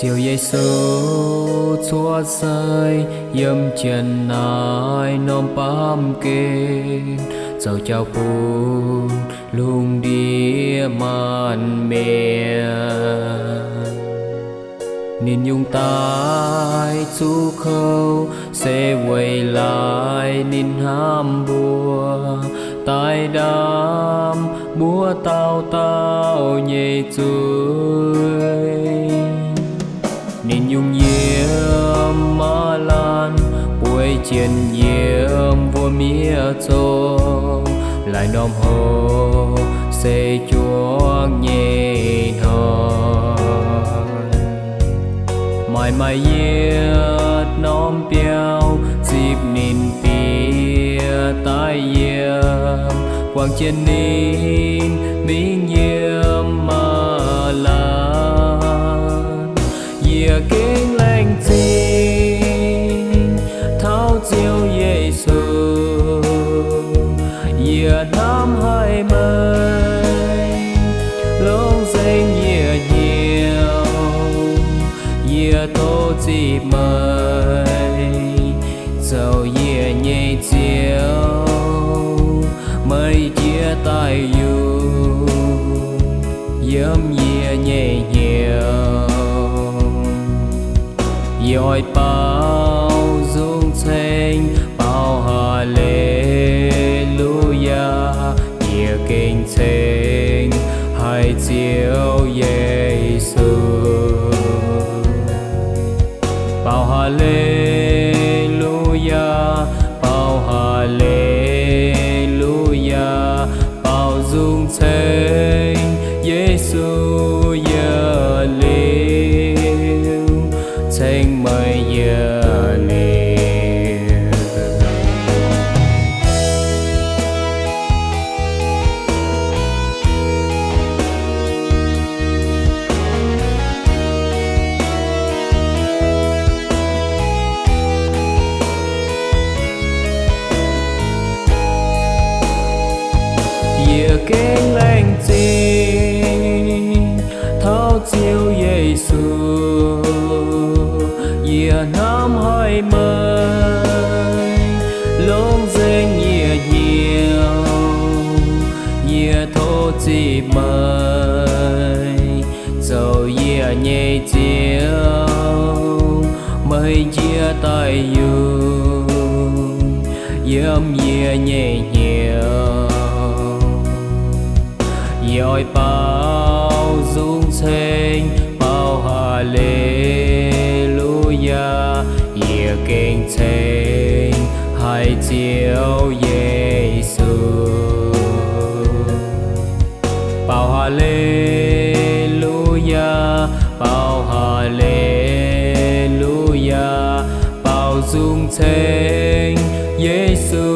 Ziouv Yesu cuotv seix yiem janx naaiv norm baamh gen, zoux jauv bun lungh ndiev maanc mienh. Ninh nyungc daaih zuqc kouv se weic laaix ninh hnamv mbuo, daaih ndaam mbuo dauh dauh nyei zuiz. Ninh nyungc yiem maaz laanh bueix jienv yiem mbuo miev zoh, laaix norm hoc se juangc nyei hnoi. Maaih maaih yietc norm biauv zipv ninh bieqc daaih yiem, guangc jienv ninh mingh yiem maaz laanh. Yie gengh laengz zingh taux Ziouv Yesu. Yie hnamv haic meih, longc nzengc yie hnyouv. Yie tov zipv meih zoux yie nyei Ziouv. Meih jiex daaih yungz yiem yie nyei hnyouv. Yie oix baaux nzung ceng, baaux haa-lee-lu-yaa. Yie gengh ceng haic Ziouv Yesu. Baaux haa-lee-lu-yaa, baaux haa-lee-lu-yaa, baaux nzung ceng Yesu yiem liuz, ceng meih yiem liuz. Yie gengh laengz zingh taux Ziouv Yesu. Yie hnamv haic meih, longc nzengc yie hnyouv. Yie tov zipv meih zoux yie nyei Ziouv. Meih jiex daaih yungz yiem yie nyei hnyouv. Yie oix baaux nzung ceng, baaux haa-lee-lu-yaa. Yie gengh ceng haic Ziouv Yesu. Baaux haa-lee-lu-yaa, baaux haa-lee-lu-yaa, baaux nzung ceng Yesu